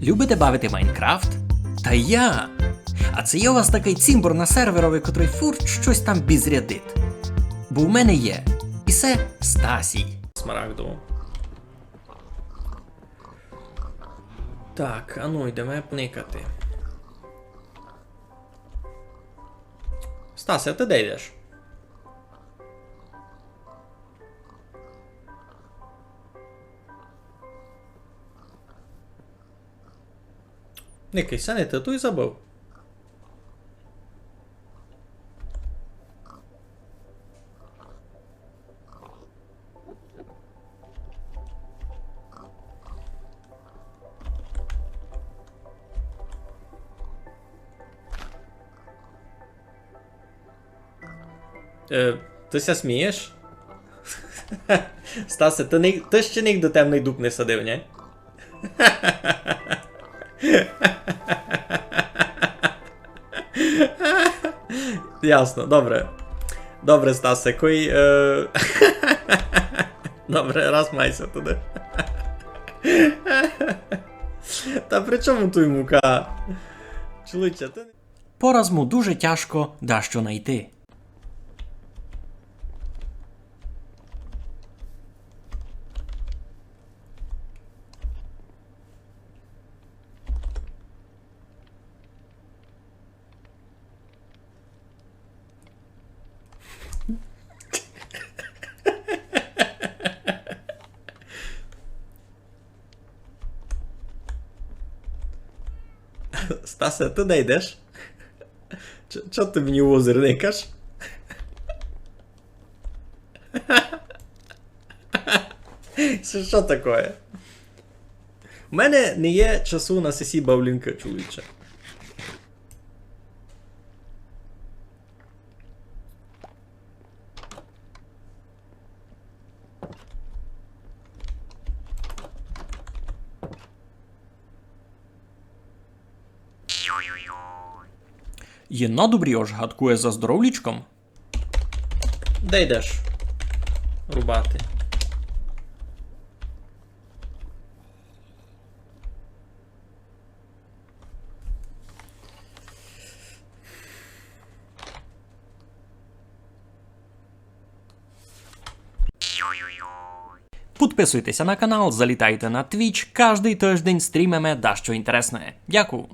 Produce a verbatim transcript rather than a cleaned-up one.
Любите бавити Майнкрафт? Та я! А ци є у вас такый цімбор на серверови, котрый фурт штось там бізрядить? Бо у мене є. І се Стасій. Смарагдову. Так, а ну, йдеме пникати. Стасе, а ты де йдеш? Никай, се не ты туй забыв? Е, ты ся смієш? Стасе, ты, ни-, ты ще нигде темный дуб не садив, нї? Ясно, добре. Добре, Стасе, кой, е, добре, раз май ся туды. Та при чому туй мука? Чоловіче, ты... Пораз му дуже тяжко дашто найти. Стасе, ты де йдеш? Чо, чо ты мені в озир никаш? Се што такоє? У мене не є часу на сесі бавлінкы, чоловіче. Єдно добрі ож гадкує за здоровлічком. Де йдеш рубати? Підписуйтеся на канал, залітайте на Twitch, каждый тыждень стрімиме дашто інтересноє. Дякую.